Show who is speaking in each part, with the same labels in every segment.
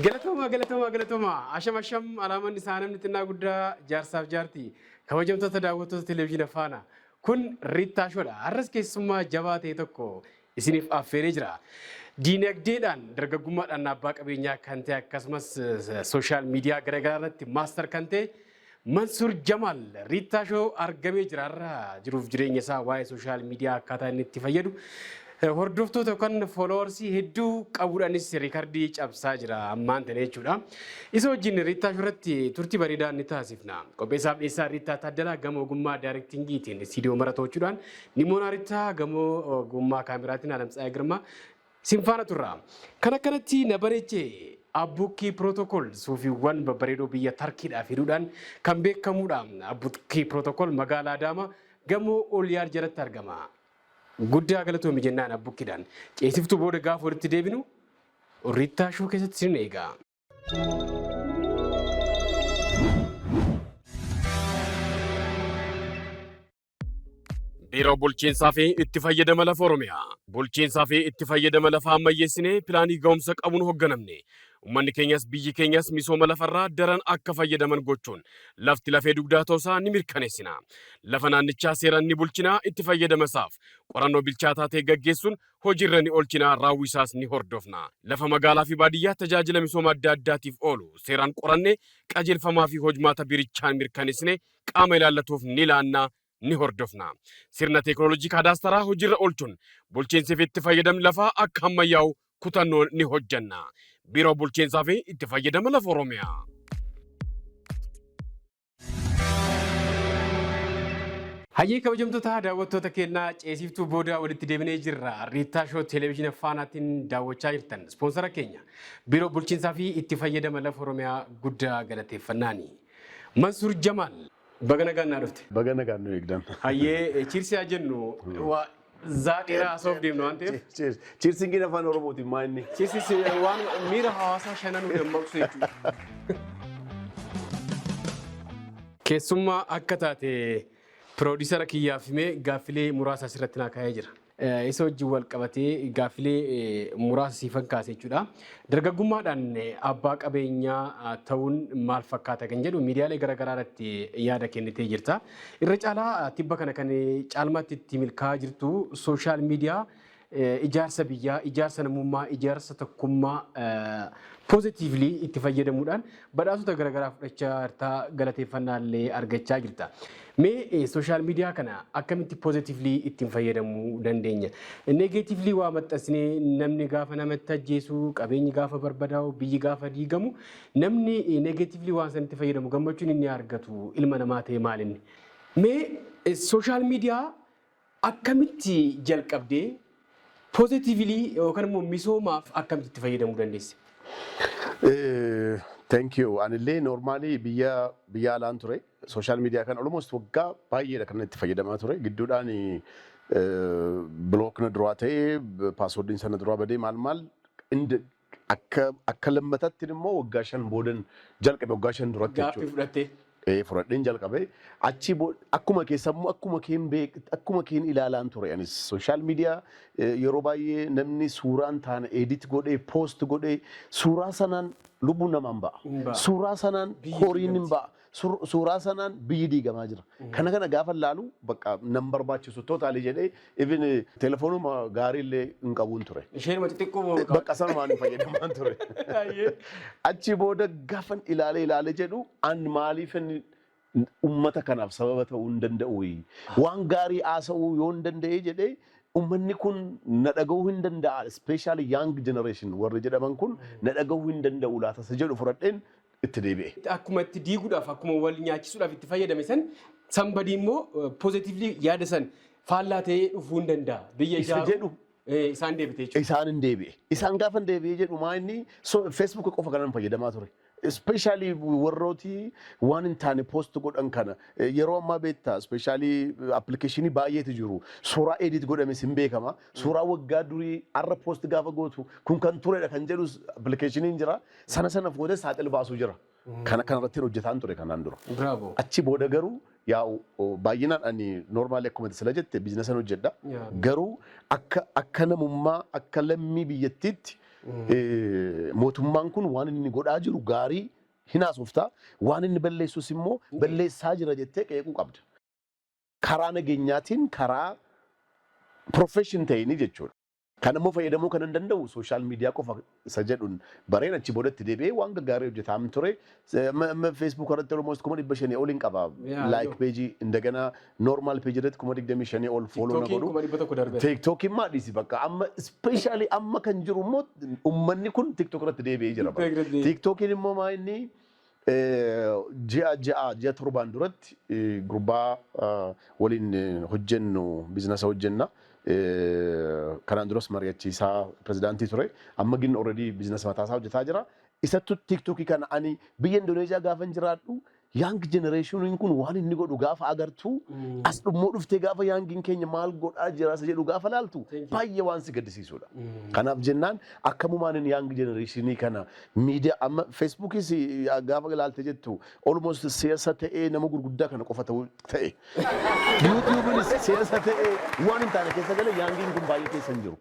Speaker 1: Galatooma, galatooma, galatooma. Asham, asham, alaamanni isaa namni xinnaa guddaa, jaarsaaf jaartii, kabajamtoota daawwattoota televezyiina Faana. Kun Riittaa Shoodha. Har'as keessummaa jabaa ta'e tokko isiniif affeeree jira. Diinagdeedhaan dargaggummaadhaan abbaa qabeenyaa kan ta'e, akkasumas social media garaagaraa irratti master kan ta'e Mansuur Jamaal Riittaa Shoo argamee jira. Har'a jiruuf jireenya isaa, waa'ee social media, akkaataa inni itti fayyadu, hordoftoota yookaan followersii hedduu qabuudhaanis riikardii cabsaa jira ammaan tana jechuudha. Isa wajjin Riittaa Shoo irratti turtii bareedaa ni taasifna. Qopheessaaf dhiyeessaa Riittaa Taaddalaa gama ogummaa directingiitiin istiidiyoo mara to'achuudhaan, Nimoonaa Riittaa gamoo ogummaa kaameraatiin, Alamtsaayee Girmaa sin faana turra. Kan akkanatti na bareeche Abbukkii Protocol, suufiiwwan babbareedoo biyya Tarkiidhaa fiduudhaan kan beekamudha. Abbukkii Protocol magaalaa Adaamaa gamoo Oliyaad jalatti argama. Guddaa galatoomi jennaan Abbukkiidhaan. Ceesiftuu booda gaafa walitti deebinu Riittaa Shoo keessatti sin eega. Biiroo Bulchiinsaa fi Itti Fayyadama Lafa Oromiyaa. Bulchiinsaa fi itti fayyadama lafaa ammayyeessinee pilaanii ga'umsa qabuun hoogganamne. Uummanni keenyas biyyi keenyas misooma lafarraa daran akka fayyadaman gochuun lafti lafee dugdaa ta'uusaa ni mirkaneessina. Lafa naannichaa seeraan ni bulchina, itti fayyadama isaaf qorannoo bilchaataa ta'e gaggeessuun hojiirra ni oolchina, raawwii isaas ni hordofna. Lafa magaalaa fi baadiyyaa tajaajila misooma adda addaatiif oolu seeraan qorannee qajeelfamaa fi hojmaata biirichaan mirkaneessinee qaama ilaallatuuf ni laanna, ni hordofna. Sirna teeknooloojii kaadaastaraa hojiirra oolchuun bulchiinsi fi itti fayyadamni lafaa akka ammayyaa'u kutannoon ni hojjenna. Biiroo Bulchiinsaa fi Itti Fayyadama Lafa Oromiyaa. Hayyee, kabajamtoota daawwattoota keenyaa, ceesiftuu booda walitti deebinee jirra. Riittaa Shoo Televezyiina Faanaatiin daawwachaa jirtan. Ispoonsara keenya Biiroo Bulchiinsaa fi Itti Fayyadama Lafa Oromiyaa guddaa galateeffannaani. Mansuur Jamaal, baga nagaan naa dhufte.
Speaker 2: Baga nagaan nu eegdan.
Speaker 1: Hayyee, cheers haa jennu. Waa zaa dheeraa haasa'uuf deemna waan ta'eef.
Speaker 2: Cheers. Cheersingiin afaan Oromootiin maa inni?
Speaker 1: Cheersis waan miira hawaasaa shananuu dammaqsu jechuudha. Keessummaa akka taate piroodiisara kiyyaaf himee gaaffilee muraasa asirratti naa kaa'ee jira. Isa wajjin wal qabatee gaaffilee muraasa siifan kaase jechuudha. Dargaggummaadhaan abbaa qabeenyaa ta'uun maal fakkaata kan jedhu miidiyaalee garaagaraa irratti yaada kennitee jirta. Irra caalaa tibba kana kan caalmaatti itti milkaa'aa jirtu social media ijaarsa biyyaa, ijaarsa namummaa, ijaarsa tokkummaa positively itti fayyadamuudhaan badhaasota garaagaraa fudhachaa jirta, galateeffannaa illee argachaa jirta. Mee social media kana akkamitti positively ittiin fayyadamuu dandeenya? Negatively waa maxxansinee namni gaafa namatti ajjeesu, qabeenyi gaafa barbadaa'u, biyyi gaafa diigamu, namni negatively waan sanitti fayyadamu gammachuun inni argatu ilma namaa ta'e maalinni? Mee social media akkamitti jalqabdee, positively yookaan immoo misoomaaf akkamitti itti fayyadamuu dandeesse?
Speaker 2: Thank you. Anillee normally biyya alaan ture. Social media kan almost waggaa baay'eedha kan itti fayyadamaa ture. Gidduudhaan block na duraa ta'ee, passwordiin sana duraa badee, maal maal, akka lammatatti immoo waggaa 5 boodan jalqabe, waggaa 5 duratti
Speaker 1: Gaaffii
Speaker 2: jechuudha.
Speaker 1: Fudhattee.
Speaker 2: Fudhadheen jalqabe. Achi akkuma keessammoo akkuma keen beek, akkuma keen ilaalaan ture anis social media. Yeroo baay'ee namni suuraan taane edit godhee post godhee, suuraa sanaan lubbuun namaan ba'a.
Speaker 1: Hin ba'a.
Speaker 2: Suuraa sanaan
Speaker 1: Biyyi
Speaker 2: horiin hin
Speaker 1: diigamti.
Speaker 2: ba'a. Suuraa sanaan biyyi diigamaa jira. Kana gaafa laalu bakka nan barbaachisu totally jedhee, even telefoonuma gaarii illee hin qabuun ture.
Speaker 1: Isheen xixiqqoo.
Speaker 2: Bakka sanumaan hin fayyadamaan ture. Achi booda gaafan ilaalee ilaalee jedhu, an maaliif inni ummata kanaaf sababa ta'uu hin danda'u? Waan gaarii haasa'uu yoo hin danda'e jedhee, ummanni kun na dhaga'uu hin danda'a. Especially young generation warri jedhaman kun na dhaga'uu hin danda'u laata isa jedhu fudhadheen itti deebi'e.
Speaker 1: Akkuma itti diiguudhaaf, akkuma wal nyaachisuudhaaf itti fayyadame san, somebody immoo positively yaada san faallaa ta'ee dhufuu hin danda'a. Biyya
Speaker 2: Isa
Speaker 1: ijaaruu
Speaker 2: jedhu.
Speaker 1: Isaan deebite jechuudha.
Speaker 2: Isaan hin deebi'e. Isaan gaafa hin deebi'e jedhu, maa inni Facebook qofa kanan fayyadamaa ture. Especially warrooti waan hin taane post godhan kana yeroo ammaa beektaa, especially applicationii baay'eetu jiru. Suuraa edit godhames hin beekama. Suuraa waggaa durii har'a post gaafa gootu kun kan turedha kan jedhus applicationiin jira. Sana sana fuutee saaxil baasuu jira. Kana kanarratti hojjetaan ture kanaan dura.
Speaker 1: Bravo.
Speaker 2: Achi booda garuu yaa'u baay'inaan ani normally akkuma sila jette businessan hojjedha. Garuu akka namummaa, akka lammii biyyattiitti Mootummaan kun waan inni godhaa jiru gaarii hin haasoftaa, waan inni balleessus immoo balleessaa jira jettee qeequu qabda. Karaa nageenyaatiin, karaa profession ta'eenii jechuudha. Kan immoo fayyadamuu kan hin danda'u social media qofa isa jedhuun bareen achi boodatti deebi'ee waan gaggaarii hojjetaa ture. Amma Facebook irratti almost 500,000 ol hin qaba. Like page, indagana normal page irratti 25,000 ol follow na
Speaker 1: TikTokiin
Speaker 2: godhu.
Speaker 1: 100,000 darbeera.
Speaker 2: TikTokiin maa dhiisi, bakka amma especially amma kan jiru immoo uummanni kun TikTok irratti deebi'ee jira.
Speaker 1: TikTok irratti deebi'ee.
Speaker 2: TikTokiin immoo maa inni ji'a 6, ji'a 7n duratti gurbaa waliin hojjennu, business hojjenna. Kanaan duras mari'achiisaa pirezidaantii ture. Amma gin already business mataasaa hojjetaa jira. Isattu TikTokii kana, ani biyya Indoneeziyaa gaafa jiraadhu, young generationiin kun waan inni godhu gaafa agartu, as dhummoo dhuftee gaafa youngiin keenya maal godhaa jira isa jedhu gaafa laaltu,
Speaker 1: Thank you.
Speaker 2: baay'ee waan si gaddisiisudha. Kanaaf jennaan akkamumaan young generationii kana miidiyaa amma Facebookis gaafa ilaalte jettu almost siyaasa ta'ee nama gurguddaa kana qofa ta'uu ta'e. YouTubeinis siyaasa ta'ee waan hin taane keessa galee youngiin kun baay'ee keessa hin jiru.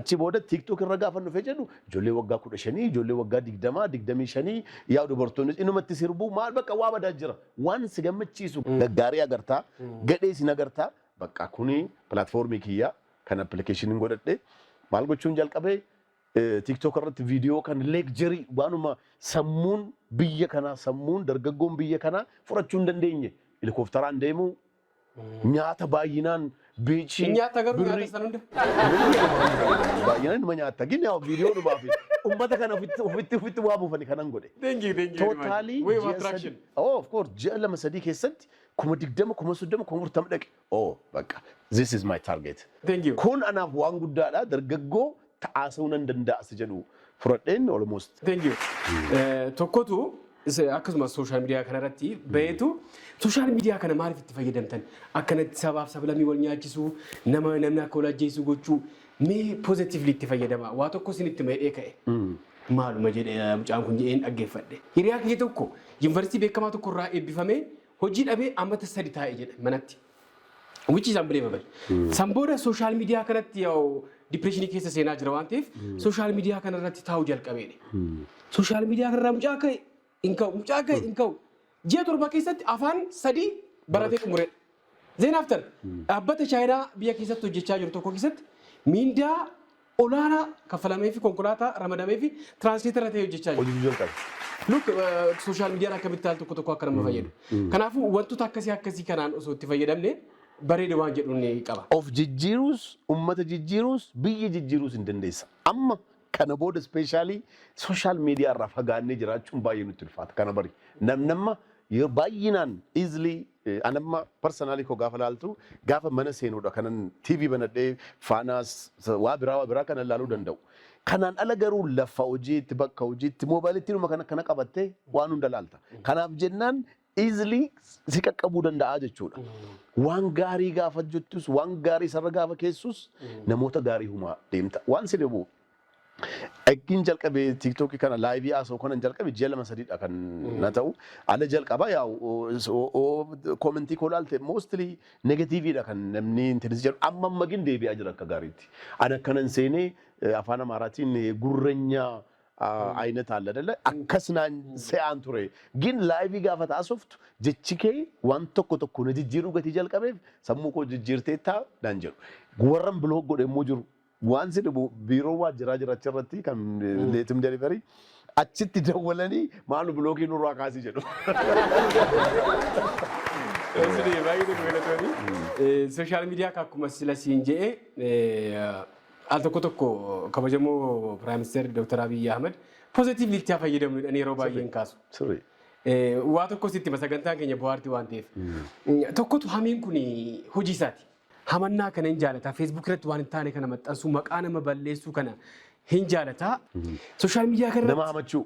Speaker 2: Achi booda TikTok irra gaafa dhufee jedhu ijoollee waggaa 15, ijoollee waggaa 20, 25, yaa dubartoonnis inumatti sirbuu maal, bakka waa badaa jira. Waan si gammachiisu gaggaarii agartaa, gadhee sin agartaa. Bakka kuni platformii kiyyaa kan applicationiin godhadhe maal gochuun jalqabee, TikTok irratti viidiyoo kan lectureii waanuma sammuun biyya kanaa, sammuun dargaggoon biyya kanaa fudhachuu hin dandeenye. Helikoophteraan deemuu, nyaata baay'inaan beachii.
Speaker 1: Nyaata garuu nyaata san hunda.
Speaker 2: Baay'inaan numa nyaatta. Gini yaa viidiyoo dhumaa fi uummata kana ofitti ofitti ofitti waa buufani kanan godhe.
Speaker 1: Thank you, thank you very much.
Speaker 2: Totally
Speaker 1: Way of
Speaker 2: ji'a
Speaker 1: attraction.
Speaker 2: 3, oh of course, ji'a 2 3 keessatti 20,000, 30,000, 40,000 dhaqe. Oh, bakka this is my target.
Speaker 1: Thank you.
Speaker 2: Kun anaaf waan guddaadha, dargaggoo ta'aasuu nan danda'a si jedhu fudhadheen almost.
Speaker 1: Thank you. Tokkotu akkasumas social media kanarratti baheetu, social media kana maaliif itti fayyadamtan, akkanatti sabaaf sablammii wal nyaachisuu, nama namni akka wal ajjeessu gochuu, mee positively itti fayyadama, waa tokko isinitti madhee ka'e. Maaluma jedhe mucaan kun jedheen dhaggeeffadhe. Hiriyaa kiyya tokko yuunivarsiitii beekamaa tokko irraa eebbifamee hojii dhabee ammata 3 taa'e jedhe manatti. Which is unbelievable. San booda social media kanatti yaa'u depressionii keessa seenaa jira waan ta'eef social media kanarratti taa'uu jalqabeedha. Social media kanarraa mucaa ka'e hin ka'u, mucaa ka'e hin ka'u. Ji'a 7 keessatti afaan 3 baratee xumuredha. Then after dhaabbata Chaayinaa biyya keessatti hojjechaa jiru tokko keessatti miindaa olaanaa kaffalamee fi konkolaataa ramadamee fi translator ta'ee hojjechaa jira.
Speaker 2: Hojii jalqabe.
Speaker 1: Look, social mediaan akkamitti haal tokko tokko akka nama fayyadu. Kanaafuu wantoota akkasii akkasii kanaan osoo itti fayyadamne bareeda waan jedhu ni qaba.
Speaker 2: Of jijjiiruus, ummata jijjiiruus, biyya jijjiiruus hin dandeessa. Amma kana booda especially social media irraa fagaannee jiraachuun baay'ee nutti ulfaata. Kana bari. Namnamma yeroo baay'inaan easily anamma personally koo gaafa laaltu, gaafa mana seenuudha kanan TV banadhee Faanaas waa biraa waa biraa kanan laaluu danda'u. Kanaan ala garuu lafa hojiitti, bakka hojiitti moobaayilitti kana kana qabattee waan hunda laalta. Kanaaf jennaan easily si qaqqabuu danda'a jechuudha. Waan gaarii gaafa jettus, waan gaarii sarara gaafa keessus, namoota gaarii humaa deemta. Waan si dhibu, Akkin jalqabe TikTokii kana liveii haasa'u kanan jalqabe ji'a 2 sadiidha kan na ta'u. Ala jalqaba yaa commentii koo laalte mostly negativeiidha kan namni intaneetii jedhu, amma amma gin deebi'aa jira akka gaariitti. Ani akkanan seenee afaan Amaaraatiin gurrenya አይነት አለ አይደለ, akkas naan se'aan ture. Gin liveii gaafa taasoftu jechi kee waan tokko tokko na jijjiiruu gatii jalqabeef sammuu koo jijjiirteettaa naan jedhu. Warran block godhe immoo jiru. Waan si dhibu, biiroo waajjiraa jira achirratti kan leetim delivery achitti dawwalanii maalu blockii nurraa kaasii jedhu.
Speaker 1: Isin baay'ee tokko galatoomii. Social media akkuma sila siin jedhe, al tokko tokko kabajamoo Prime Minister Dr. Abiy Ahmed positively itti fayyadamnuudhaan yeroo baay'een kaasu.
Speaker 2: Sirrii.
Speaker 1: Waa tokko sitti hima, sagantaan keenya bohaartii waan ta'eef. Tokkotu hamiin kun hojii isaati. Hamannaa kana hin jaalata. Facebook irratti waan hin taane kana maxxansuu, maqaa nama balleessuu kana hin jaalata. Social media kana
Speaker 2: Nama hamachuu.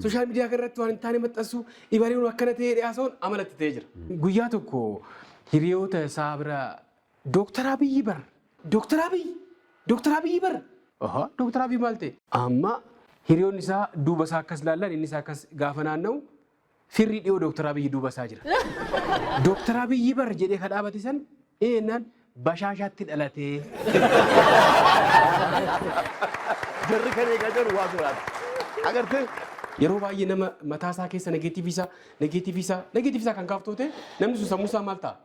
Speaker 1: Social media kana irratti waan hin taane maxxansuu, ibaleen akkana ta'ee dhiyaasuun amalatti ta'ee jira. Guyyaa tokko hiriyoota isaa bira, "Dooktar Abiyyi bar, Dooktar Abiyyi, Dooktar Abiyyi bar." Dooktar Abiyyi maal ta'e? Amma hiriyoonni isaa duuba isaa akkas ilaallan, inni isaa akkas gaafa naanna'u, firri dhiyoo Dooktar Abiyyi duuba isaa jira. "Dooktar Abiyyi bar" jedhee ka dhaabate san eenyaan bashaashaatti dhalatee.
Speaker 2: Jarri kan eegaa jiru waa biraati. Agartee?
Speaker 1: Yeroo baay'ee nama mataa isaa keessa negative isaa, negative isaa, negative isaa kan kaaftu ta'e, namni sun sammuu isaa maal ta'a?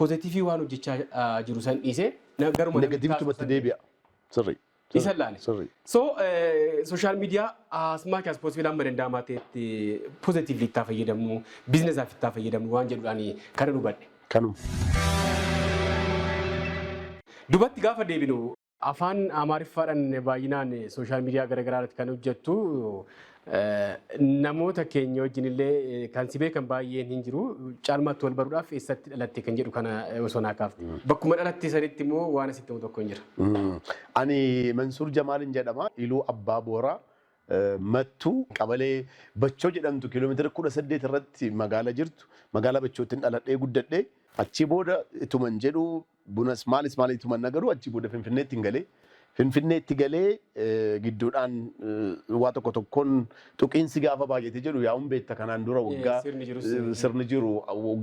Speaker 1: Positive waan hojjechaa jiru san dhiisee garuma
Speaker 2: Negativetumatti deebi'a. Sirrii.
Speaker 1: Isa laale.
Speaker 2: Sirrii.
Speaker 1: So social media as much as possible, amma danda'amaa ta'etti positively itti fayyadamnu, businessaaf itti fayyadamnu waan jedhuudhaan kana hubadhe.
Speaker 2: Kanuma.
Speaker 1: Dubatti gaafa deebinu, afaan Amaariffaadhaan baay'inaan social media garaagaraa irratti kan hojjettu, namoota keenya wajjin illee kan si beekan baay'een hin jiru. Caalmaatti wal baruudhaaf eessatti dhalatte kan jedhu kana osoo naa kaafte. Bakkuma dhalatte sanitti immoo waan asitti himu tokko hin jira.
Speaker 2: Ani Mansuur Jamaalin jedhama. Iluu Abbaa Booraa, Mattuu, qabalee Bachoo jedhamtu kiiloomeetira 18 irratti magaala jirtu, magaalaa Bachootti dhaladhee guddadhee. Achi booda ituman jedhu bunas maalis maal ituman nagaru, achi booda Finfinneetti hin galee. Finfinneetti galee gidduudhaan waa tokko tokkoon tuqiinsi gaafa baay'ate jedhu, yaa'uun beekta, kanaan dura waggaa
Speaker 1: Sirni jirus.
Speaker 2: Sirni jiru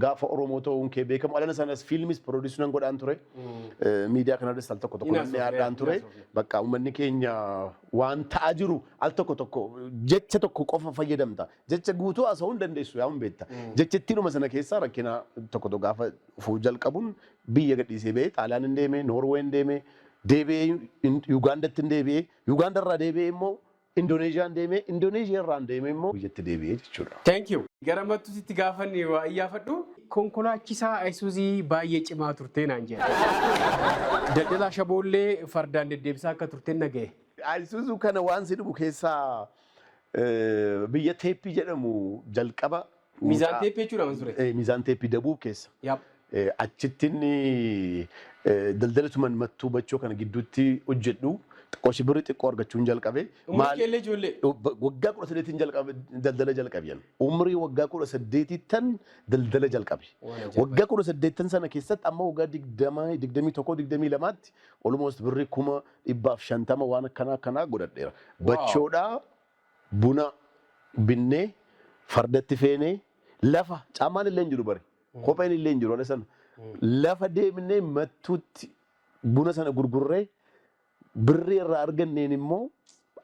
Speaker 2: gaafa Oromoo ta'uun kee beekamu, alana sanas fiilmis produce nan godhaan ture. Miidiyaa kanarras al tokko tokko nan dhiyaadhaan ture. Bakka uummanni keenya waan ta'aa jiru al tokko tokko jecha tokko qofa fayyadamta. Jecha guutuu haasa'uu hin dandeessu, yaa'uun beekta. Jecha ittiinuma sana keessaa rakkina tokko tokko gaafa dhufuu jalqabuun biyya gadhiisee ba'ee Xaaliyaan hin deeme, Noorwee hin deeme, deebi'ee Yugaandatti hin deebi'ee, Yugaandarraa deebi'ee immoo Indoneeziyaan deemee, Indoneeziyaa irraan deemee immoo biyyatti deebi'ee jechuudha.
Speaker 1: Thank you. Gara Mattuutti gaafan waa iyyaafadhu, konkolaachisaa Ayisuuzii baay'ee cimaa turtee naan jedhe. Daldala ashaboollee fardaan deddeebisaa akka turteen naga'e.
Speaker 2: Ayisuuzuu kana waan si dhibu keessaa biyya Teeppii jedhamu jalqaba.
Speaker 1: Miizaan Teeppii jechuudha, Mansuure.
Speaker 2: Miizaan Teeppii Dabuub keessa. Achitti inni daldala tuman Mattuu Bachoo kana gidduutti hojjedhu xiqqoo birrii xiqqoo argachuun jalqabe.
Speaker 1: Umurii keellee ijoollee.
Speaker 2: Waggaa 18n jalqabe, daldala jalqabe. Umurii waggaa 18ttan daldala jalqabe. Waggaa 18ttan sana keessatti amma waggaa 20, 21, 22tti almost birrii 150,000 waan akkanaa akkanaa godhadheera. Bachoodhaa buna binnee fardatti feenee, lafa caamaan illee hin jiru bari. Kopheen illee hin jiru ala sana. Lafa deemnee Mattuutti buna sana gurgurree, birrii irraa arganneen immoo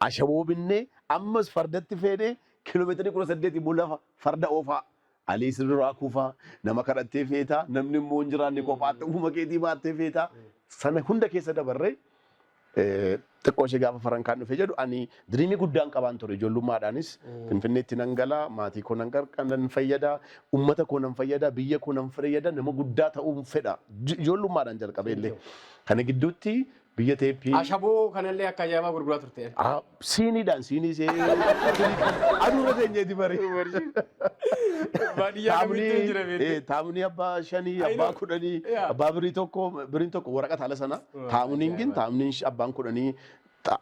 Speaker 2: ashaboo binnee, ammas fardatti feenee, kiiloomeetirii 18 immoo lafa farda oofaa. Alii sirraa kufaa, nama kadhattee feetaa, namni immoo hin jiraanne kophaatti ufuma keetii baattee feetaa. Sana hunda keessa dabarree xiqqoo ishee gaafa farankaan dhufe jedhu, ani dream guddaan qabaan ture. Ijoollummaadhaanis Finfinneetti nan gala, maatii koo nan qarqa, nan fayyada, uummata koo nan fayyada, biyya koo nan fayyada, nama guddaa ta'uun fedha ijoollummaadhaan jalqabee illee. Kana gidduutti biyya Teeppii.
Speaker 1: Ashaboo kanallee akka ajaa'ibaa gurguraa turte.
Speaker 2: Siiniidhaan, siinii see aduurra teenyeeti bari.
Speaker 1: Baadiyyaa kamittuu hin jira beekte.
Speaker 2: Taamunii abbaa 5, abbaa 10, abbaa birii 1, biriin 1 waraqata ala sana. Taamuniin gin taamuniin abbaan 10,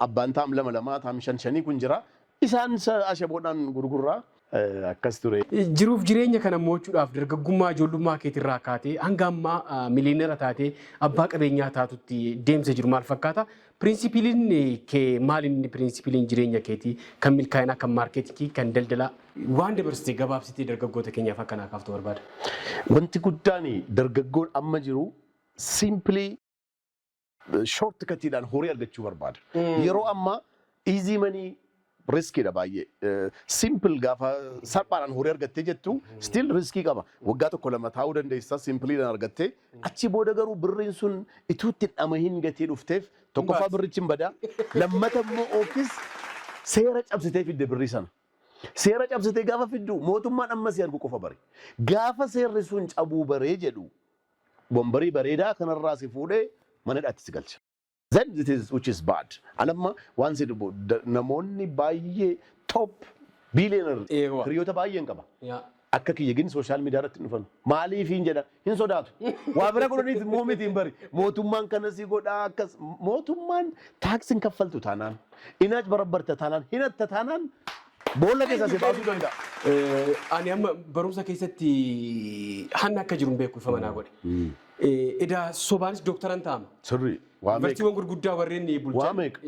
Speaker 2: abbaan taam lama lama, taam shan shanii kun jira. Isaan ashaboodhaan gurgurraa akkas ture.
Speaker 1: Jiruuf jireenya kana mo'achuudhaaf dargaggummaa ijoollummaa keetirraa kaatee hanga ammaa miliyoonera taatee abbaa qabeenyaa taatutti deemsa jiru maal fakkaata? Principleiin kee maal inni, principleiin jireenya keetii kan milkaa'inaa, kan marketing, kan daldalaa, waan dabarsitee gabaabsitee dargaggoota keenyaaf akkanaa kaaftu barbaada.
Speaker 2: Wanti guddaan dargaggoon amma jiru simply shortcutiidhaan horii argachuu barbaada. Yeroo ammaa easy money riskiidha baay'ee. Simple gaafa salphaadhaan horii argattee jettu still risk qaba. Waggaa tokko lama taa'uu dandeessa simpleiidhaan argattee, achi booda garuu birriin sun ituutti dhamahin gatii dhufteef, tokkoffaa birrichi hin badaa, lammata immoo oofis seera cabsitee fidde birrii sana. Seera cabsitee gaafa fiddu mootummaan amma si argu qofa bare. Gaafa seerri sun cabuu baree jedhu, wambarii bareedaa kanarraa si fuudhee mana hidhaatti si galcha. Then it is which is bad. Anamma waan si dhibu, namoonni baay'ee top billionaire hiriyoota baay'een qaba. Akka kiyya gin social media irratti hin dhufan. Maaliif hin jedhan, hin sodaatu. Waa bira godhaniif immoo miti, hin bari. Mootummaan kana si godhaa, akkas mootummaan taaksiin kaffaltu taanaan, inaaj barabbarta taanaan, hinatta taanaan boolla keessaa si baasuu danda'a.
Speaker 1: Ani amma barumsa keessatti hanna akka jiru hin beeku, ifa manaa godhe. Edaa sobaanis dooktaran ta'ama.
Speaker 2: Sirrii. Waa meeqa?
Speaker 1: Yuunivarsiitiiwwan gurguddaa warreen
Speaker 2: Waa
Speaker 1: bulchan
Speaker 2: meeqa?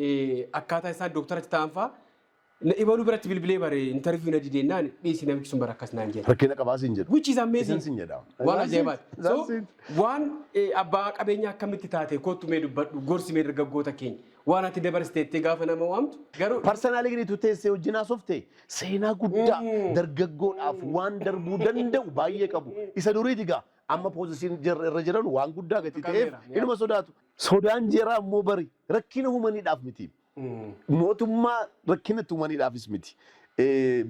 Speaker 1: Akkaataa isaan dooktaratti ta'an fa'aa. Ibaluu biratti bilbilee bare interview na dideennaan dhiisi, namichi sun bara akkas naan jedhe.
Speaker 2: Rakkina qabaa siin jedhu.
Speaker 1: Which is amazing.
Speaker 2: Isin sin jedha.
Speaker 1: Waan ajaa'ibaati. So
Speaker 2: That's it.
Speaker 1: waan abbaa qabeenyaa akkamitti taate, kottu mee dubbadhu, gorsi mee dargaggoota keenya. Waan ati dabarsiteettee gaafa nama waamtu garuu
Speaker 2: Personally gadi teessee wajjin haasofte seenaa guddaa dargaggoodhaaf waan darbuu danda'u baay'ee qabu. Isa duriiti gaa, amma position irra jiran waan guddaa gati ta'eef inuma sodaatu. Sodaan jira ammoo bari rakkina uumaniidhaaf miti. Mootummaa rakkina itti uumaniidhaafis miti.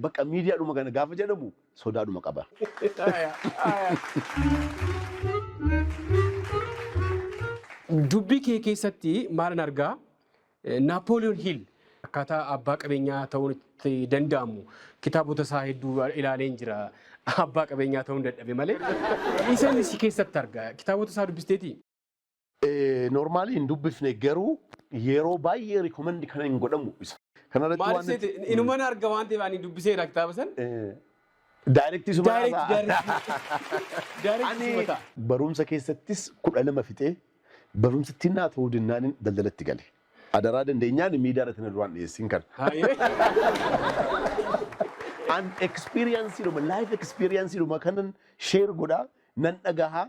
Speaker 2: Bakka miidiyaadhuma kana gaafa jedhamu sodaadhuma qaba.
Speaker 1: Aya, aya. Dubbii kee keessatti maalan argaa? Naapooliyoon Hiil akkaataa abbaa qabeenyaa ta'uun itti danda'amu kitaabota isaa hedduu ilaaleen jira. Abbaa qabeenyaa ta'uun dadhabe malee. Isa inni si keessatti argaa. Kitaabota isaa dubbisteetii?
Speaker 2: Normally hin dubbifne, garuu yeroo baay'ee recommend kan hin godhamu isa. Kanarratti
Speaker 1: Maaliif
Speaker 2: waan
Speaker 1: seete, inuman arga waan ta'eef ani dubbiseera kitaaba san.
Speaker 2: Direct suma
Speaker 1: Direct
Speaker 2: Ani
Speaker 1: suma ta'a.
Speaker 2: barumsa keessattis 12 fixee barumsa naa ta'uu dinnaanin daldalatti gale. Adaraa dandeenyaan miidiyaa irratti na duraan dhiyeessin kana.
Speaker 1: Haayee.
Speaker 2: An experience dhuma, life experience dhuma kanan share godhaa, nan dhagahaa,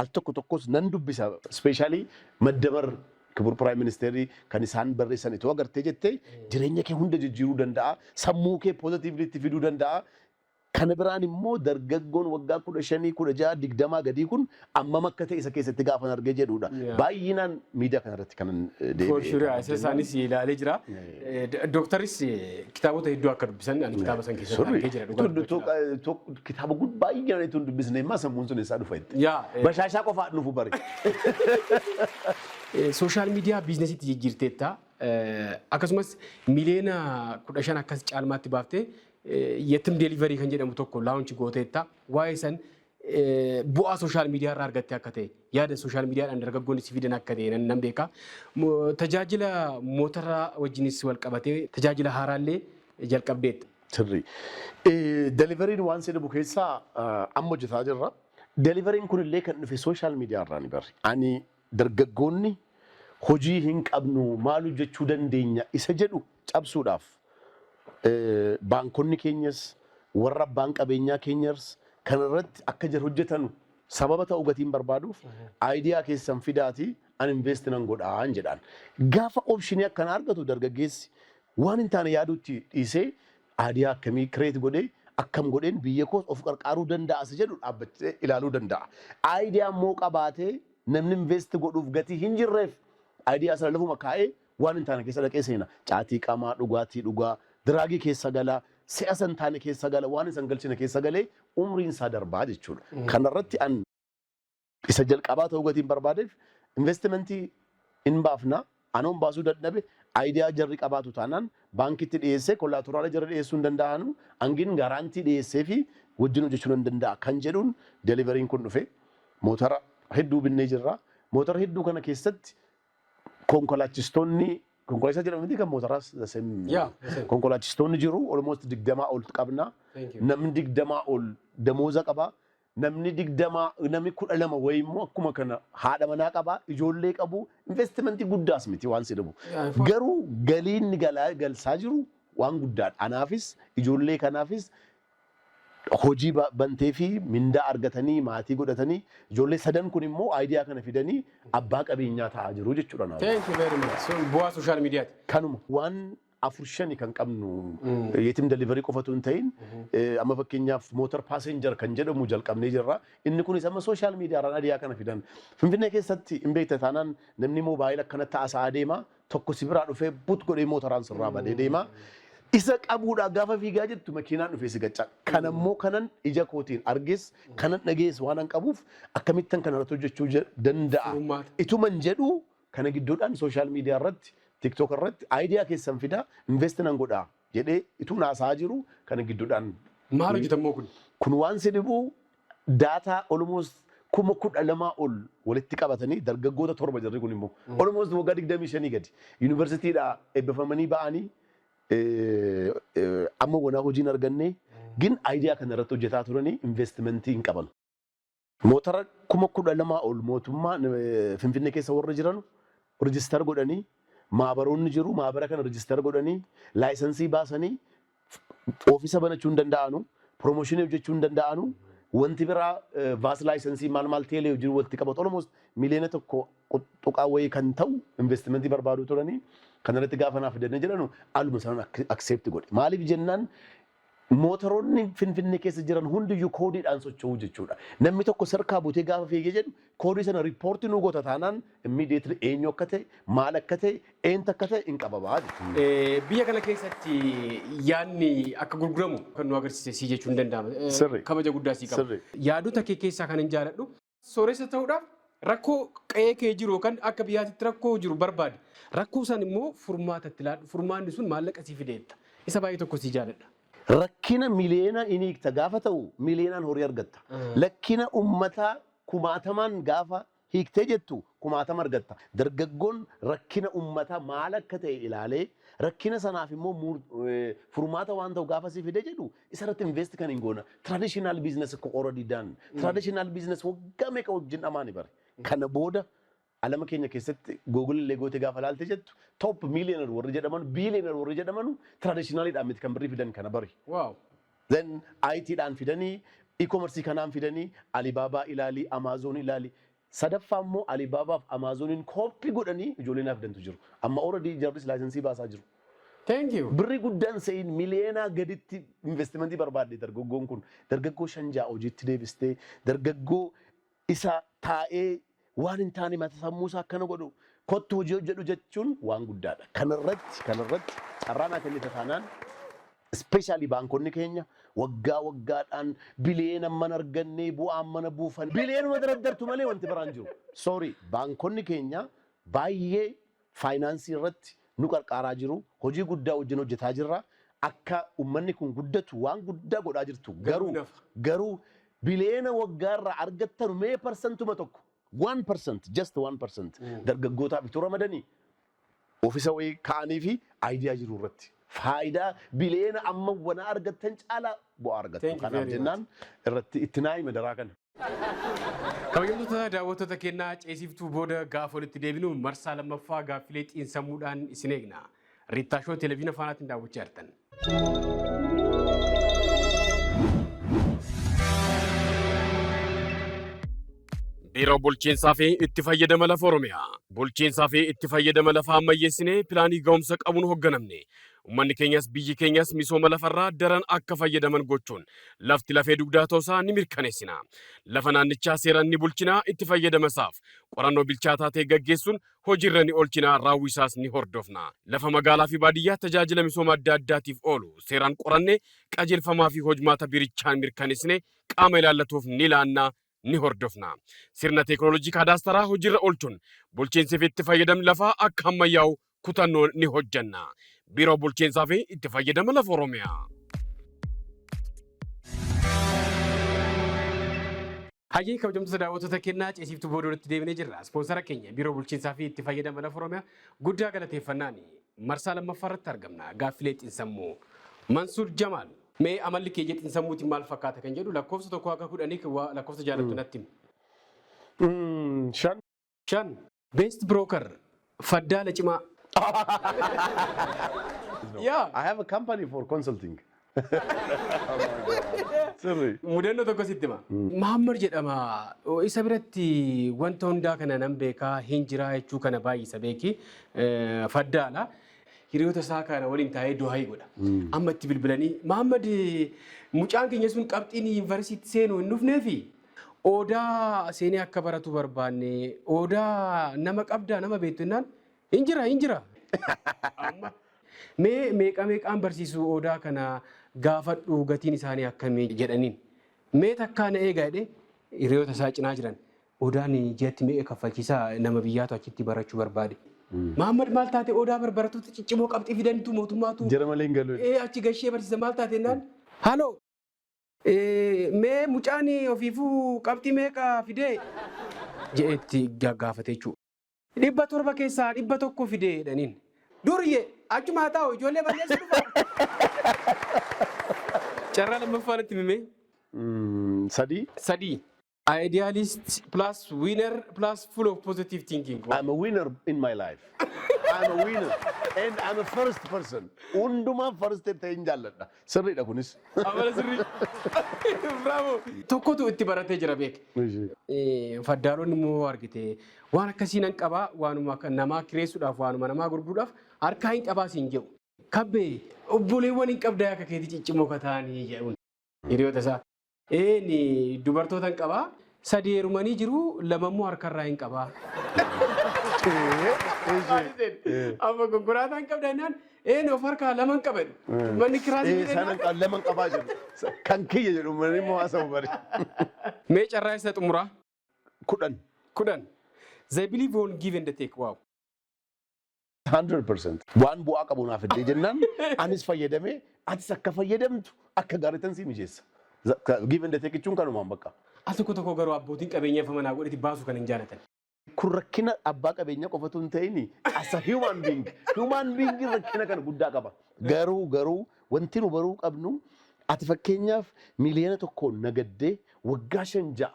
Speaker 2: al tokko tokkos nan dubbisa. Especially Maddamar kibur prime ministerii kan isaan barreessan itoo agartee jettee jireenya kee hunda jijjiiruu danda'a. Sammuu kee positively itti fiduu danda'a. Kana biraan immoo dargaggoon waggaa 15, 16, 20 gadii kun ammam akka ta'e isa keessatti gaafan argee jedhudha. Baay'inaan miidiyaa kanarratti kanan deebi'ee.
Speaker 1: For sure, isa isaanis ilaalee jira. Dooktaris kitaabota hedduu akka dubbisan ani kitaaba san keessatti argee jira, dhugaa dubbachuudhaaf.
Speaker 2: Kitaaba baay'inaan itoo hin dubbisne immoo sammuun sun eessaa dhufa itti.
Speaker 1: Yaa.
Speaker 2: Bashaashaa qofaa dhufu bari.
Speaker 1: Social media businessitti jijjiirteetta. Akkasumas miliyoona 15 akkas caalmaatti baaftee Yetim Delivery kan jedhamu tokko launch gooteetta. Waa'ee san bu'aa social media irraa argatte akka ta'e, yaada social mediadhaan dargaggoonni si fidan akka ta'e nan beeka. Tajaajila mootaraa wajjinis wal qabatee tajaajila haaraallee jalqabdeetta.
Speaker 2: Sirrii. Deliveryn waan si dhibu keessaa amma hojjetaa jirra. Deliveryn kunillee kan dhufe social media irraa ni barri. Ani dargaggoonni hojii hin qabnu, maal hojjechuu dandeenya isa jedhu cabsuudhaaf baankonni keenyas warra abbaan qabeenyaa keenyas kanarratti akka jiru hojjetanu sababa ta'uu gatiin barbaaduuf idea keessan fidaatii an invest nan godhaan jedhaan. Gaafa optionii akkana argatu dargaggeessi waan hin taane yaaduutti dhiisee idea akkamii create godhee, akkam godheen biyya koos of qarqaaruu danda'a isa jedhu dhaabbatee ilaaluu danda'a. Idea immoo qabaatee namni invest godhuuf gatii hin jirreef idea sana lafuma kaa'ee waan hin taane keessa dhaqee seena. Caatii qamaa, dhugaatii dhugaa, drugii keessa galaa, si'a san taane keessa gala, waan isan galchine keessa galee umriin isaa darbaa jechuudha. Kanarratti an isa jalqabaa ta'uu gatiin barbaadeef investimentii hin baafna, anoon baasuu dadhabe, idea jarri qabaatu taanaan baankitti dhiyeessee collateral jarri dhiyeessuu hin danda'anu, hangin guarantee dhiyeessee fi wajjin hojjechuu hin danda'a kan jedhuun deliveryn kun dhufe. Motora hedduu binnee jirra. Motora hedduu kana keessatti konkolaachistoonni, konkolaachisaa jedhamu miti kan motoraas the same.
Speaker 1: Yeah, the same.
Speaker 2: Konkolaachistoonni jiru, almost 20 ol qabna.
Speaker 1: Thank you.
Speaker 2: Namni 20 ol damooza qaba. Namni 20, namni 12 wayii immoo akkuma kana haadha manaa qaba, ijoollee qabu, investimentii guddaas miti waan si dhibu. Garuu galiin inni galaa galsaa jiru waan guddaadha. Anaafis ijoollee kanaafis hojii bantee fi mindaa argatanii maatii godhatanii, ijoollee sadan kun immoo idea kana fidanii abbaa qabeenyaa ta'aa jiru jechuudha naaf.
Speaker 1: Thank you very much. So, bu'aa social mediati.
Speaker 2: Kanuma waan afur shani kan qabnu Yetim Delivery qofatu hin ta'in, amma fakkeenyaaf motor passenger kan jedhamu jalqabnee jirra. Inni kunis amma social mediarraan idea kana fidan. Finfinnee keessatti hin beekta taanaan namni moobaayila akkanatti haasa'aa deema, tokko si biraa dhufee but godhee mootoraan sirraa badee deema. Isa qabuudhaa gaafa fiigaa jirtu makiinaan dhufee si gacca. Kanammoo kanan ija kootiin arges, kanan dhagees waan an qabuuf akkamittan kanarratti hojjechuu danda'a.
Speaker 1: Furmaata.
Speaker 2: Ituman jedhu kana gidduudhaan social media irratti, TikTok irratti idea keessan fidaa, invest nan godhaa jedhee ituun haasa'aa jiru kana gidduudhaan.
Speaker 1: Maal hojjetammoo kun?
Speaker 2: Kun waan si dhibu data almost 12,000 ol walitti qabatanii, dargaggoota torba jirri kun immoo almost waggaa 25 gadi yuunivarsiitiidhaa eebbifamanii ba'anii amma wanaa hojiin arganne gin idea kana irratti hojjetaa turanii investimentii hin qaban. Motora 12,000 ol mootummaa Finfinnee keessa warra jiran register godhanii Maabaroonni jiru, maabara kana register godhanii, license baasanii, oofisa banachuu hin danda'anu, promotion hojjechuu hin danda'anu. Wanti biraa VAT license maal maal teelee hojii walitti qabatu almost 1.1 miliyoona wayii kan ta'u investment barbaadu turanii. Kanarratti gaafa naaf fidanii jedhanu aluma sanaan accept godhe. Maaliif jennaan, mootoroonni Finfinnee keessa jiran hundiyyuu koodiidhaan socho'u jechuudha. Namni tokko sarkaa butee gaafa fiigee jedhu koodii sana report nu goota taanaan immediately eenyu akka ta'e, maal akka ta'e, eenyu akka ta'e hin qababaa jechuudha.
Speaker 1: Biyya kana keessatti yaadni akka gurguramu kan nu agarsiise si jechuun danda'ama.
Speaker 2: Sirri.
Speaker 1: Kabaja guddaa sii qaba.
Speaker 2: Sirri.
Speaker 1: Yaadota kee keessaa kan hin jaaladhu, sooressa ta'uudhaaf rakkoo qe'ee kee jiru yookaan akka biyyaatti rakkoo jiru barbaade. Rakkoo san immoo furmaata itti laadhu. Furmaanni sun maallaqa sii fideetta. Isa baay'ee tokko sii jaaladha.
Speaker 2: Rakkina miliyoona inni hiikta gaafa ta'u miliyoonaan horii argatta. Lakkina uummataa kumaatamaan gaafa hiiktee jettu kumaatama argatta. Dargaggoon rakkina uummataa maal akka ta'e ilaalee, rakkina sanaaf immoo furmaata waan ta'u gaafa si fide jedhu isarratti invest kan hin goona. Traditional business akka already done. Traditional business waggaa meeqa wajjin dhamaani bare. Kana booda alama keenya keessatti Google illee goote gaafa laalte jettu, top millionaire warri jedhaman, billionaire warri jedhaman traditionalidhaan miti kan birrii fidan kana bari. Then IT dhaan fidanii, e-commerce kanaan fidanii, Alibaba ilaali, Amazon ilaali. Sadaffaa immoo Alibaba fi Amazoniin copy godhanii ijoolleen naaf fidantu jiru. Amma already jarris license baasaa jiru.
Speaker 1: Thank you.
Speaker 2: Birrii guddaan se'in miliyoonaa gaditti investment barbaadde dargaggoon kun dargaggoo shan ja'a hojiitti deebistee, dargaggoo isa taa'ee waan hin taane mata sammuu isaa akkana godhu kottu hojii hojjedhu jechuun waan guddaadha. Kanarratti carraa naa kennite taanaan, especially baankonni keenya waggaa waggaadhaan biliyeena mana argannee bu'aan mana buufan biliyeenuma daraddartu malee wanti biraan jiru. Sorry, baankonni keenya baay'ee finance irratti nu qarqaaraa jiru. Hojii guddaa wajjin hojjetaa jirra. Akka uummanni kun guddatu waan guddaa godhaa jirtu. Garuu
Speaker 1: nafa.
Speaker 2: Garuu biliyeena waggaarraa argattanu mee parsantuma tokko, 1%, just 1% dargaggootaaf itti ramadanii oofisa wayii ka'anii fi idea jiru irratti faayidaa biliyeena amma wana argattan caalaa bu'aa argattu.
Speaker 1: Thank you
Speaker 2: Kanaaf
Speaker 1: very
Speaker 2: jennaan irratti itti naa hime daraa kana.
Speaker 1: Kabajamtoota daawwattoota kennaa, ceesiftuu booda gaafa walitti deebinu marsaa lammaffaa gaaffilee xiinsammuudhaan isin eegna. Riittaa Show Televiziyoona Faanaatiin daawwachaa jirtan. Biiroo Bulchiinsaa fi Itti Fayyadama Lafa Oromiyaa. Bulchiinsaa fi itti fayyadama lafaa ammayyeessinee pilaanii ga'umsa qabuun hoogganamne. Uummanni keenyas biyyi keenyas misooma lafarraa daran akka fayyadaman gochuun lafti lafee dugdaa ta'uusaa ni mirkaneessina. Lafa naannichaa seeraan ni bulchina, itti fayyadama isaaf qorannoo bilchaataa ta'e gaggeessuun hojiirra ni oolchina, raawwisaas ni hordofna. Lafa magaalaa fi baadiyyaa tajaajila misooma adda addaatiif oolu seeraan qorannee, qajeelfamaa fi hojmaata biirichaan mirkaneessine qaama ilaallatuuf ni laanna, ni hordofna. Sirna teekinooloojii kaadaastaraa hojiirra oolchuun bulchiinsi fi itti fayyadamni lafaa akka ammayyaa'u kutannoon ni hojjenna. Biiroo Bulchiinsaa fi Itti Fayyadama Lafa Oromiyaa. Hayyee, kabajamtoota daawwattoota kennaa, ceesiftuu booda walitti deebinee jirra. Ispoonsara keenya Biiroo Bulchiinsaa fi Itti Fayyadama Lafa Oromiyaa guddaa galateeffannaani. Marsaa lammaffaa irratti argamna. Gaaffilee xiinsammuu. Mansuur Jamaal. Mee amalli kee xiinsammuutiin maal fakkaata kan jedhu lakkoofsa 1 haga 10 lakkoofsa jaalattu natti himi.
Speaker 2: 5.
Speaker 1: 5. Best broker. Faddaala cimaa. Yaa.
Speaker 2: I have a company for consulting. Sirri.
Speaker 1: Mudannoo tokko sitti hima. Mahammad jedhama. Isa biratti wanta hundaa kana nan beekaa hin jiraa jechuu kana baay'isa beeki. Faddaala. Hiriyoota isaa kana waliin taa'ee du'aayii godha. Amma itti bilbilanii, "Mahammad, mucaan keenya sun qabxiin yuunivarsiitii seenuu hin dhufneefi Odaa seenee akka baratu barbaanne, Odaa nama qabdaa, nama beektu?" jennaan, "Hin jira, hin jira. Amma mee meeqa meeqaan barsiisu, Odaa kana gaafadhu, gatiin isaanii akkamii?" jedhaniin. "Mee takkaa na eegaa," jedhee hiriyoota isaa cinaa jiran. "Odaan ji'atti meeqa kaffalchiisaa? Nama biyyaatu achitti barachuu barbaade." "Mahammad, maal taate? Odaa barbarattoota ciccimoo qabxii fidantu mootummaatu
Speaker 2: Jara malee hin galu.
Speaker 1: Ee, achi gashee barsiisa, maal taate?" jennaan. "Haloo. Mee mucaan ofiifuu qabxii meeqa fidee?" jedheetti gaggaafate jechuudha. "700 keessaa 100 fidee," jedhaniin. "Duriyyee, achuma haa taa'u, ijoollee balleessu dhufa." Carraa lammaffaa natti himee.
Speaker 2: 3.
Speaker 1: 3. Idealist plus winner plus full of positive thinking.
Speaker 2: I'm a winner in my life. I'm a winner and I'm a first person. Hundumaa first ta'een jaalladha. Sirriidha kunis.
Speaker 1: Amala sirrii. Bravo. Tokkotu itti baratee jira beek. Faddaalonni immoo argite waan akkasii nan qabaa, waanuma akka namaa kireessuudhaaf, waanuma namaa gurguruudhaaf harkaa hin qabaa siin jedhu. Kabbee, obboleewwan hin qabdaa akka keetii ciccimoo ka ta'anii jedhuun. Hiriyoota isaa. Een dubartoota hin qabaa, sadi heerumanii jiru, lamammoo harkarraa hin qabaa. Amma konkolaataa hin qabda jennaan, een of harkaa lama hin qaba jedhu. Manni kiraasii
Speaker 2: Ee, sana lama qabaa jedhu. Kan kiyya jedhu manni immoo haasa'u bari.
Speaker 1: Mee carraa isa xumuraa?
Speaker 2: 10.
Speaker 1: 10. They believe on give and take. Wow.
Speaker 2: 100%. Waan bu'aa qabu naaf iddee jennaan, anis fayyadamee atis akka fayyadamtu akka gaariitan si mijeessa. Give and take jechuun kanumaan bakka.
Speaker 1: Al tokko tokko garuu abbootiin qabeenyaa ifa manaa godhati baasuu kan hin jaalatan.
Speaker 2: Kun rakkina abbaa qabeenyaa qofatu hin ta'in, as a human being. Human being rakkina kana guddaa qaba. Garuu wanti nu baruu qabnu, ati fakkeenyaaf 1 miiliyoona nagaddee waggaa 5 6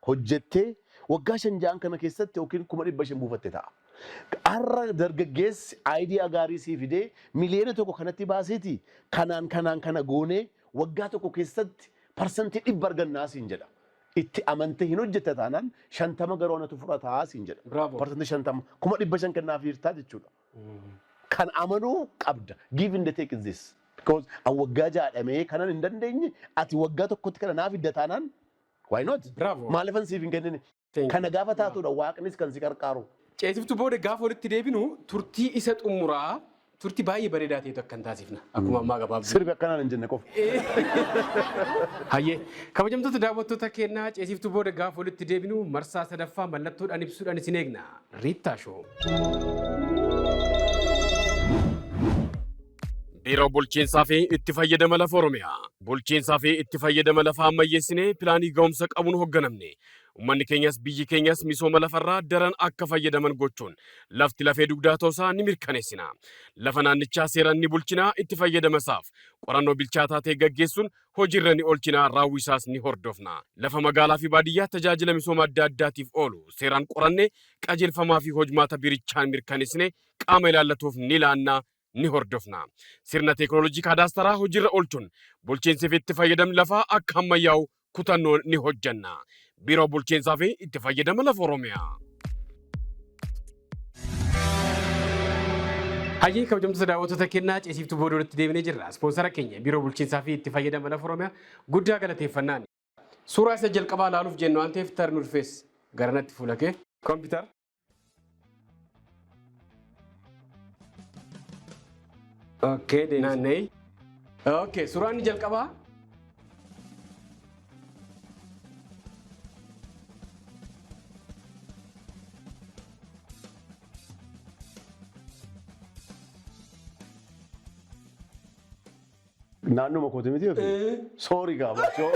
Speaker 2: hojjettee, waggaa 5 6n kana keessatti yookiin 500,000 buufatte ta'a. Har'a dargaggeessi idea gaarii sii fidee 1 miiliyoona kanatti baaseeti, kanaan kanaan kana goonee waggaa tokko keessatti 100% argannaa siin jedha. Itti amantee hin hojjetta taanaan, 50 garuu anatu fudhataa siin jedha.
Speaker 1: Bravo.
Speaker 2: 50% 500,000 kennaaf hirtaa jechuudha. Kan amanuu qabda. Give and take is this. Because an waggaa jaadhamee kanan hin dandeenye, ati waggaa tokkotti kana naaf hidda taanaan, why not?
Speaker 1: Bravo.
Speaker 2: Maaliifan siif hin kennine?
Speaker 1: Thank you.
Speaker 2: Kana gaafa taatudha waaqnis kan si qarqaaru.
Speaker 1: Ceesiftuu booda gaafa walitti deebinu, turtii isa xumuraa, turtii baay'ee bareedaa ta'etu akkan taasifna. Akkuma ammaa gabaabduu.
Speaker 2: Sirbi akkanaan hin jenne qofa.
Speaker 1: Hayyee, kabajamtoota daawwattoota keenyaa, ceesiftuu booda gaafa walitti deebinu marsaa sadaffaa mallattoodhaan ibsuudhaan isin eegna. Riittaa Show. Biiroo Bulchiinsaa fi Itti Fayyadama Lafa Oromiyaa. Bulchiinsaa fi itti fayyadama lafaa ammayyeessinee pilaanii ga'umsa qabuun hoogganamne. Uummanni keenyas biyyi keenyas misooma lafarraa daran akka fayyadaman gochuun lafti lafee dugdaa ta'uusaa ni mirkaneessina. Lafa naannichaa seeraan ni bulchina, itti fayyadama isaaf qorannoo bilchaataa ta'e gaggeessuun hojiirra ni oolchina, raawwisaas ni hordofna. Lafa magaalaa fi baadiyyaa tajaajila misooma adda addaatiif oolu seeraan qorannee qajeelfamaa fi hojmaata biirichaan mirkaneessine qaama ilaallatuuf ni laanna, ni hordofna. Sirna teekinooloojii kaadaastaraa hojiirra oolchuun bulchiinsi fi itti fayyadamni lafaa akka ammayyaa'u kutannoon ni hojjenna. Biiroo Bulchiinsaa fi Itti Fayyadama Lafa Oromiyaa. Hayyee, kabajamtoota daawwattoota kennaa, ceesiftuu booda walitti deebinee jirra. Ispoonsara keenya Biiroo Bulchiinsaa fi Itti Fayyadama Lafa Oromiyaa guddaa galateeffannaan. Suuraa isa jalqabaa ilaaluuf jennu waan ta'eef, tarnu dhufees garanatti fuula kee. Kompiitar. Okay, naanna'ee. Okay, suuraan inni jalqabaa.
Speaker 2: Naannuma kooti miti yookiin? Sorry gaa, bachoo.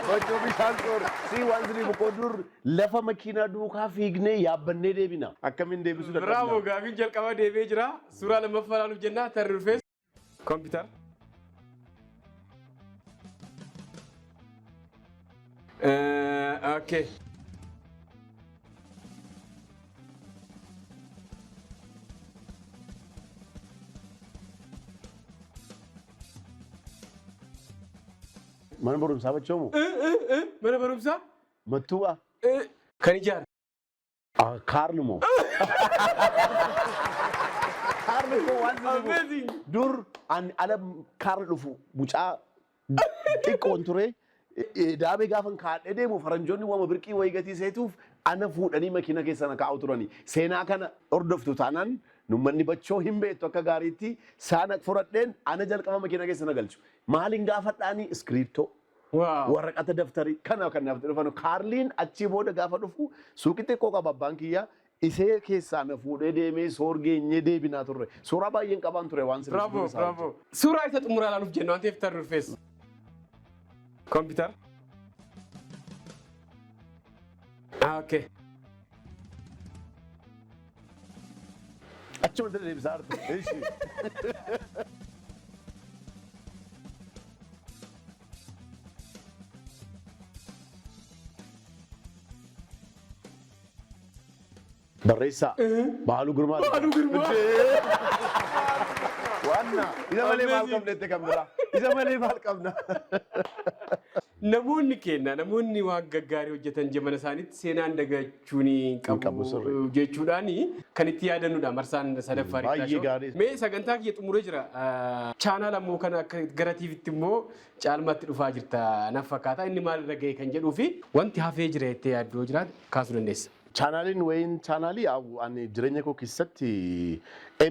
Speaker 2: Bachoo bishaan sorry. Si waan sirrii boqoo dur lafa makiinaa duukaa fiignee yaabbannee deebina. Akkamiin deebisuu dadhabna?
Speaker 1: Bravo, gaafiin jalqabaa deebi'ee jira. Suuraa lammaffaa ilaaluuf jennaa, tarri dhufees. Kompiitar. Okay.
Speaker 2: Mana barumsaa bachoomu?
Speaker 1: Mana barumsaa?
Speaker 2: Mattuu'a.
Speaker 1: Kan ijaare.
Speaker 2: Kaarli moo? Kaarli moo waan sirrii
Speaker 1: Amazing.
Speaker 2: Dur ani ala kaarli dhufu mucaa xiqqoon ture. Daabee gaafan kaadhee deemu faranjoonni waama birqii wayii gatii seetuuf ana fuudhanii makiina keessa na kaa'u turani. Seenaa kana hordoftu taanaan nummanni bachoo hin beektu akka gaariitti saana fudhadheen ana jalqaba makiina keessa na galchu. Maaliin gaafadhaanii iskiriiptoo. Waraqata daftarii kana kan naaf dhufan kaarliin achii booda gaafa dhufu suuqii xiqqoo qaba abbaan kiyyaa, isee keessaa na fuudhee deemee soorgeenyee deebinaa turre. Suuraa baay'een qabaan ture waan sirrii.
Speaker 1: Bravo, bravo. Suuraa isa xumuraa ilaaluuf jennu waan ta'eef, tarri dhufees. Kompiitar. Okay.
Speaker 2: Achuma deebisaa jirtu. Ishi. Barreessaa. Baaluu Girmaa.
Speaker 1: Baaluu Girmaa.
Speaker 2: Waanna isa malee maal qabna itti kan biraa? Isa malee maal qabna?
Speaker 1: Namoonni keenya, namoonni waan gaggaarii hojjetan jamana isaaniitti seenaan dagachuun hin
Speaker 2: qabu,
Speaker 1: qabu
Speaker 2: sirrii.
Speaker 1: jechuudhaan kan itti yaadannudha marsaan sadaffaa.
Speaker 2: Baay'ee
Speaker 1: Riittaa Shoo.
Speaker 2: Gaarii.
Speaker 1: Mee sagantaa kiyya xumuree jira. Channel ammoo kana akka gara TVtti immoo caalmaatti dhufaa jirta naf fakkaata. Inni maalirra ga'e kan jedhuu fi wanti hafee jira jettee yaaddoo jiraate kaasuu dandeessa.
Speaker 2: Chaanaaliin wayiin chaanaalii ani jireenya koo keessatti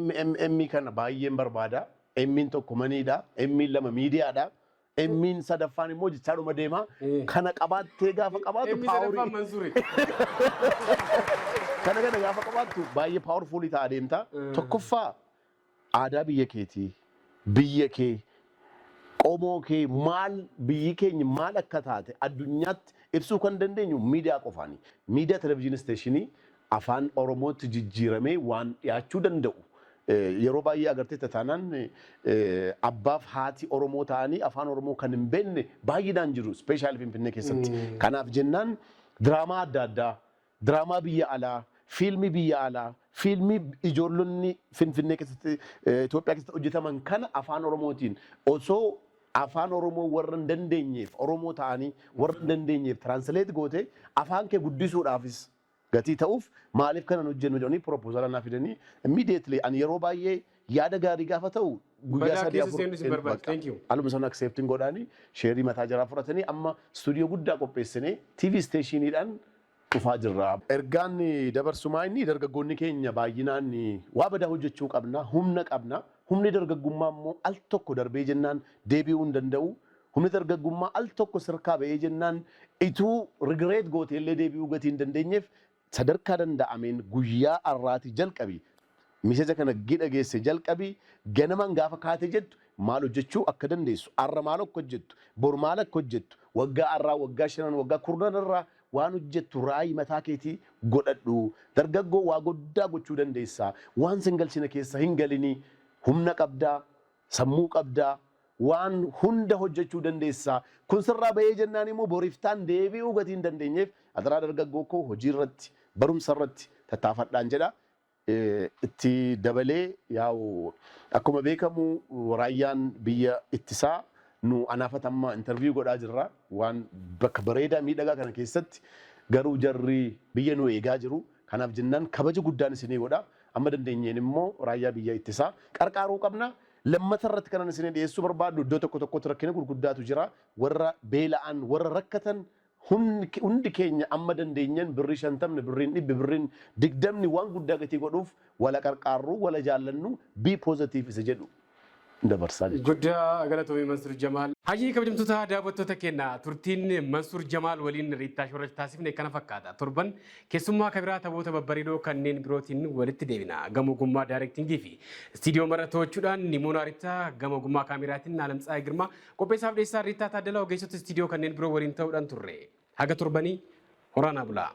Speaker 2: MMM kana baay'een barbaada. M'n tokko maniidha. M'n lama miidiyaadha. M'n sadaffaan immoo jechaadhuma deema. Kana qabaattee gaafa qabaattu
Speaker 1: Emmi sadaffaan
Speaker 2: powerii.
Speaker 1: Mansuuri.
Speaker 2: Kana gaafa qabaattu baay'ee powerfulii ta'a deemta. Tokkoffaa, aadaa biyya keetii, biyya kee, qomoo kee, maal biyyi keenya maal akka taate addunyaatti ibsuu kan dandeenyu miidiyaa qofaani. Miidiyaa televezyiinii stationii afaan Oromootti jijjiiramee waan dhiyaachuu danda'u. Yeroo baay'ee agartee taanaan abbaaf haati Oromoo ta'anii afaan Oromoo kan hin beekne baay'inaan jiru, especially Finfinnee keessatti. Kanaaf jennaan diraamaa adda addaa, diraamaa biyya alaa, fiilmii biyya alaa, fiilmii ijoollonni Finfinnee keessatti, Itoophiyaa keessatti hojjetaman kana afaan Oromootiin osoo afaan Oromoo warra hin dandeenyeef, Oromoo ta'anii warra hin dandeenyeef translate goote, afaan kee guddisuudhaafis gatii ta'uuf, maaliif kanan hojjennu jedhanii proposala naa fidanii, immediately ani yeroo baay'ee yaada gaarii gaafa ta'u guyyaa
Speaker 1: Badaa
Speaker 2: 3
Speaker 1: keessa
Speaker 2: 4
Speaker 1: seenuu si barbaachisa. Thank you.
Speaker 2: Aluma sana accepting godhaanii shareii mataa jaraa fudhatanii amma stuudiyoo guddaa qopheessinee TV stationiidhaan dhufaa jirra. Ergaan dabarsumaa inni dargaggoonni keenya baay'inaan waa badaa hojjechuu qabna, humna qabna. Humni dargaggummaa immoo al tokko darbee jennaan deebi'uu hin danda'u. Humni dargaggummaa al tokko sirkaa ba'ee jennaan ituu regret gootee illee deebi'uu gatii hin dandeenyeef, sadarkaa danda'ameen guyyaa har'aatii jalqabi. Miseeja kana gidha geesse jalqabi, ganamaan gaafa kaate jettu maal hojjechuu akka dandeessu, har'a maal akka hojjettu, bor maal akka hojjettu, waggaa har'aa, waggaa 5, waggaa 10 irraa waan hojjettu raayii mataa keetii godhadhu. Dargaggoo, waa guddaa gochuu dandeessa. Waan sin galchine keessa hin galinii. Humna qabdaa, sammuu qabdaa, waan hunda hojjechuu dandeessa. Kun sirraa bahee jennaan immoo boriftaan deebi'uu gatii hin dandeenyeef, adaraa dargaggoo koo, hojii irratti, barumsa irratti tattaafadhaan jedha. Itti dabalee yaa'u, akkuma beekamu raayyaan biyya ittisaa nu anaafatamma interview godhaa jirra waan bakka bareedaa miidhagaa kana keessatti, garuu jarri biyya nu eegaa jiru. Kanaaf jennaan kabaja guddaan isinii godha. Amma dandeenyeen immoo raayyaa biyya ittisaa qarqaaruu qabna. Lammata irratti kanan isinii dhiyeessuu barbaadu, iddoo tokko tokkotti rakkina gurguddaatu jira. Warra beela'an, warra rakkatan hundi keenya amma dandeenyan birrii 50, birriin 100, birriin 20 waan guddaa gatii godhuuf, wala qarqaarru, wala jaallannu, be positive isa jedhu dabarsaa jechuudha.
Speaker 1: Guddaa galatoomii, Mansuur Jamaal. Hayyee, kabajamtoota daawwattoota keenya, turtiin Mansuur Jamaal waliin Riittaa Shoorratti taasifne kana fakkaata. Torban keessummaa kabiraa taphoota babbareedoo kanneen birootiin walitti deebina. Gama ogummaa directingii fi istiidiyoo mara to'achuudhaan Nimoona Riittaa, gama ogummaa kaameraatiin Alamtsaayii Girmaa, qopheessaaf dhiyeessaa Riittaa Taaddalaa, ogeessota istiidiyoo kanneen biroo waliin ta'uudhaan turre. Haga torbanii horaanaa bulaa.